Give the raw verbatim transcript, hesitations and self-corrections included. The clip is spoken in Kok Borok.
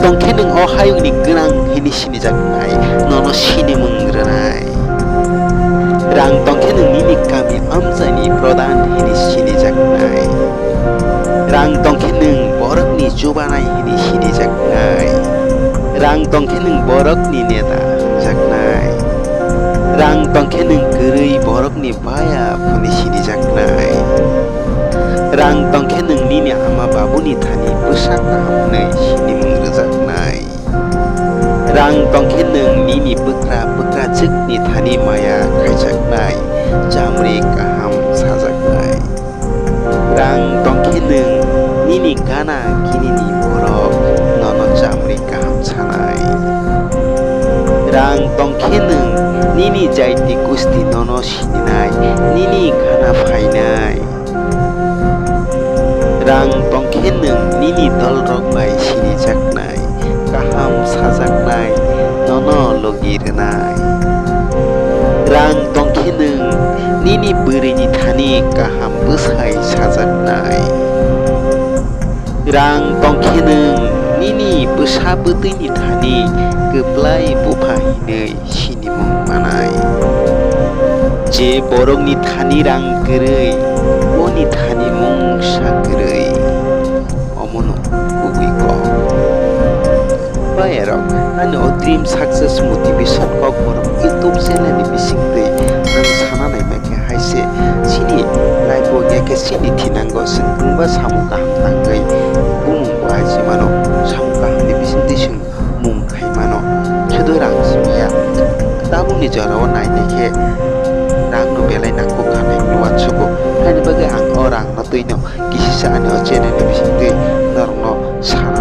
tongkhe nwng o hayungni gwnang hini sinijaknai, nono sinimung rwnai. Rang tongkhe nwng nini kami amchaini pradhan hini sinijaknai. Rang tongkhe nwng borokni chubanai hini sinijaknai. Rang tongkhe nwng borokni neta hwnjaknai. Rang tongkhe nwng kwrwi borokni baya phone sinijaknai. Rang tongkhe nwng nini ama babuni thani bwsa kaham hwnwi sinimung rwjaknai. Rang tongkhe nwng nini bwkra bwkrajwkni thani maya khaijaknai, chamri kaham sajaknai. Rang tongkhe nwng nini gana ginini borok nono chamri kaham sanai. Rang tongkhe nwng nini jaiti gusti nono sininai, nini gana phainai. Rang tongkhe nwng nini dolrok bai sinijaknai, kaham sajaknai, nono logi rwnai. Rang tongkhe nwng nini bwrwini thani kaham bwsai sajaknai. Rang tongkhe nwng nini bwsa bwtwini thani kwplai bupha hinwi sinimung manai. Je borokni thani rang kwrwi, boni thani mungsa kwrwi. Omono kubui kok. Bayarok, ani o Dream Success Motivation Kokborok YouTube channel ni bisingtwi ang sana naima khe hai se chini life o ya khe chini thinango chwng wngba samung kaham tangwi bumung bo aji mano, samung kaham ni bisingtwi chwng mung khai mano, sudu rang simi ya. Tabukni jora o nainai khe rang no belai nangkuk kha nai uansugo, haini bagwi ang o rang no twi no kisisa ani o channel ni bisingtwi norok no sana